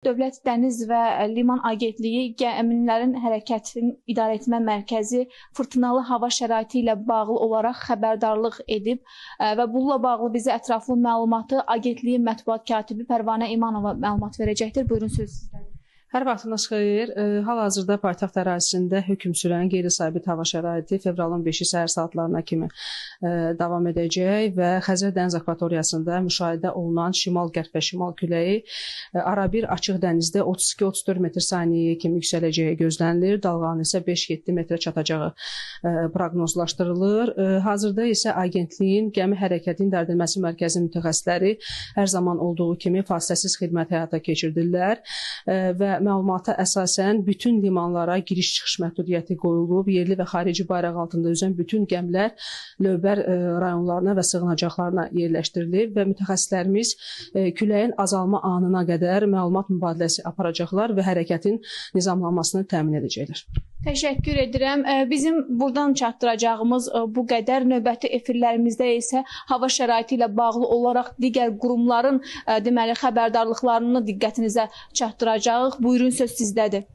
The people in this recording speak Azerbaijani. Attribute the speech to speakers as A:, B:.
A: Dövlət Dəniz və Liman Agentliyi gəmilərin hərəkətini idarə etmə mərkəzi fırtınalı hava şəraiti ilə bağlı olaraq xəbərdarlıq edib və bununla bağlı bizə ətraflı məlumatı agentliyin mətbuat katibi Pərvanə İmanova məlumat verəcəkdir. Buyurun, söz sizdədir.
B: Hər vaxtınız xeyir. Hal-hazırda paytaxt ərazisində hökm sürən qeyri-sabit hava şəraiti fevralın 5-i səhər saatlarına kimi davam edəcək və Xəzər dəniz akvatoriyasında müşahidə olunan şimal-qərb və şimal küləyi arabir açıq dənizdə 32-34 metr saniyəyə kimi yüksələcəyi gözlənilir. Dalğanın isə 5-7 metrə çatacağı proqnozlaşdırılır. Hazırda isə agentliyin gəmi hərəkətinin idarə edilməsi mərkəzinin mütəxəssisləri hər zaman olduğu kimi fasiləsiz xidmət həyata keçirdirlər və məlumata əsasən bütün limanlara giriş-çıxış məhdudiyyəti qoyulub, yerli və xarici bayraq altında üzən bütün gəmilər lövbər rayonlarına və sığınacaqlarına yerləşdirilib və mütəxəssislərimiz küləyin azalma anına qədər məlumat mübadiləsi aparacaqlar və hərəkətin nizamlanmasını təmin edəcəklər.
A: Təşəkkür edirəm. Bizim buradan çatdıracağımız bu qədər. Növbəti efirlərimizdə isə hava şəraiti ilə bağlı olaraq digər qurumların deməli xəbərdarlıqlarını diqqətinizə çatdıracağıq. Buyurun, söz sizdədir.